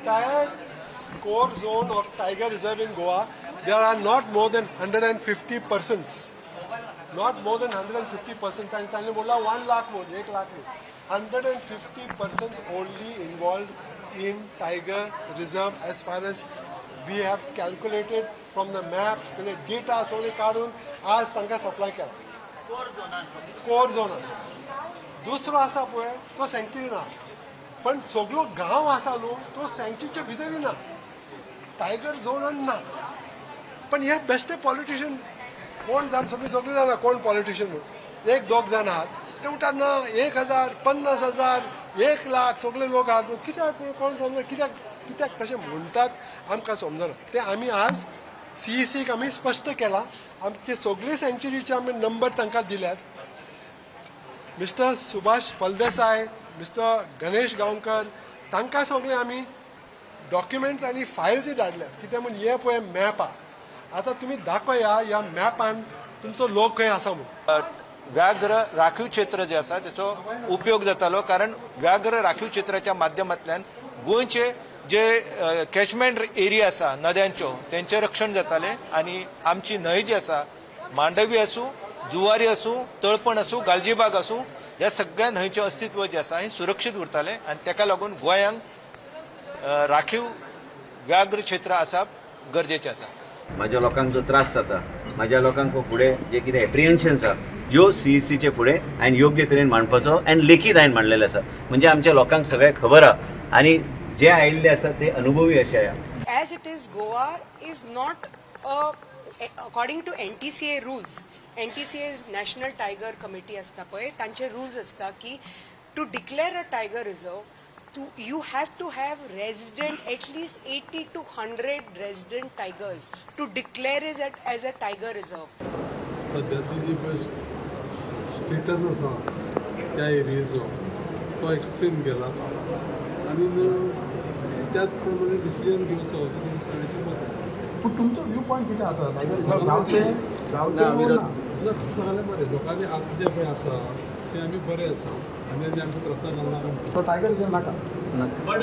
Entire core zone of tiger reserve in Goa, there are not more than 150 persons. Not more than 150 persons. आणि तांणी बोलला 1 लाख म्हणून, 1 लाख न्ही, 150 persons only involved in tiger reserve, as far as we have calculated from the maps. Data सगळे काढून आज तांकां supply केला कोर झोनान. दुसरो आसा पळय, तो सँक्चुरी ना, पण सगलो गांव आसा न्हू, तो सँक्चुरीच्या भितरय ना, टायगर झोनान ना. पण हे बेश्टे पॉलिटिशियन कोण जाण, सगळी सगळी जाणा कोण पॉलिटिशियन म्हणून. एक दोग जाण आहात, ते म्हणटात ना 1000, 50,000, 1 लाख सगळे लोक आहात. कित्याक कोण समजना, कित्याक कित्याक तशें म्हणटात आमकां समजना. ते आमी आज सीईसीक आमी स्पश्ट केलां. आमचे सगळे सँक्चुरीचे आमी नंबर तांकां दिल्यात. मिस्टर सुभाष फलदेसाय, मिस्टर गणेश गांवकर, तांकां सगळे आमी डॉक्युमेंट्स आनी फायल्सय धाडल्यात. कित्याक म्हूण हे पळय मॅप आहा. आतां तुमी दाखया ह्या मॅपान तुमचो लोक खंय आसा म्हूण. व्याघ्र राखीव क्षेत्र जे आसा तेचो उपयोग जातालो, कारण व्याघ्र राखीव क्षेत्राच्या माध्यमांतल्यान गोंयचे जे कॅचमेंट एरिया आसा नद्यांच्यो, तेंचें रक्षण जातालें आनी आमची न्हंय जी आसा, मांडवी आसूं, जुवारी आसूं, तळपण आसूं, गालजीबाग आसूं, ह्या सगळ्या न्हंयचें अस्तित्व जें आसा हें सुरक्षीत उरतालें आनी तेका लागून गोंयांक राखीव व्याघ्र क्षेत्र आसप गरजेचें आसा. म्हाज्या लोकांक जो त्रास जाता, म्हाज्या लोकांक फुडें जे कितें एप्रिहेन्शन्स आहा, ह्यो सीईसीचे फुडें हांवें योग्य तरेन मांडपाचो आनी लेखीत हांवें मांडलेलें आसा. म्हणजे आमच्या लोकांक सगळें खबर आहा आनी जे आयिल्ले आसा ते अनुभवी अशे आहा. As it is, Goa is not a, according to NTCA rules, NTCA is National Tiger Committee आसता पळय, तांचे रुल्स आसता की to declare a tiger reserve to you have to have resident at least 80 to 100 resident tigers to declare is as a tiger reserve. सद्याची जी पळय status आसा त्या एरियेचो, तो एक्सप्लेन केला आनी त्याच प्रमाणे डिसिजन घेवचो अशें सगळ्यांचें मत आसा. पूण तुमचो व्यू पॉयंट कितें आसा? टायगर रिझर्व जावचें जावचें वो ना? ना, तुमी सांगलें बरें. लोकांनी आतां जें पळय आसा तें आमी बरें आसा आनी आमकां त्रासा घालना. तो टायगर रिझर्व नाका. बट